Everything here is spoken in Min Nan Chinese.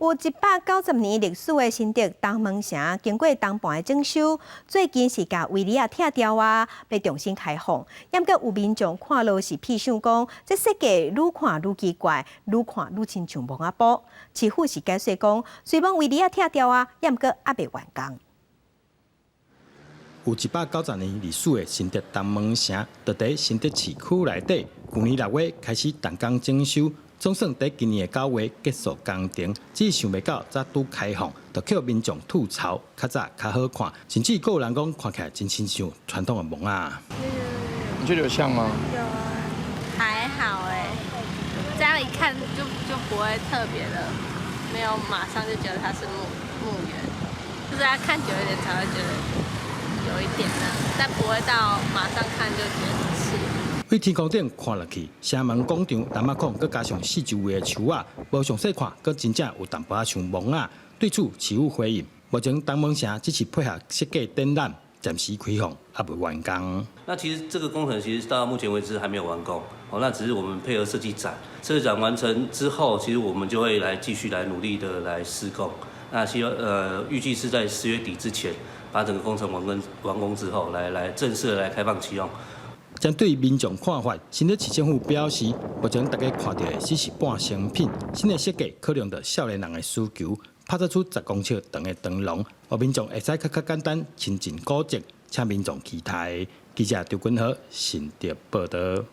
有190年歷史的新竹東門城，經過東盤的整修，最近是共圍籬仔拆掉啊，欲重新開放。毋過有民眾看落是屁想講，這設計愈看愈奇怪，愈看愈親像墓仔埔。市府是解釋講，雖罔圍籬仔拆掉啊，毋過猶未完工。有190年歷史的新竹東門城，就佇新竹市區內底，舊年6月開始動工整修，總算佇今年的9月結束工程，只是想袂到才拄開放，就予民眾吐槽，較早較好看，甚至閣有人講看起來真親像傳統的墓仔。你覺得有像嗎？有啊，還好欸，這樣一看就不會特別的，沒有馬上就覺得它是墓園，就是要看久一點才會覺得有一點呢，但不會到馬上看就覺得是。對天空頂看落去，城門廣場楠仔孔，閣加上四周圍的樹仔，無詳細看，閣真正有淡薄仔像墓仔。對此，市府回應，目前東門城只是配合設計展覽，暫時開放，猶未完工。那其實這個工程其實到目前為止還沒有完工，哦，那只是我們配合設計展，設計展完成之後，其實我們就會來繼續來努力的來施工。那希望預計是在10月底之前，把整個工程完工之後，來正式來開放啟用。針對民眾看法，新竹市政府表示，目前大家看到的只是半成品，新的設計考量著少年人的需求，拍造出10公尺長的長廊，予民眾會使較較簡單親近古蹟，請民眾期待。記者張君和新竹報導。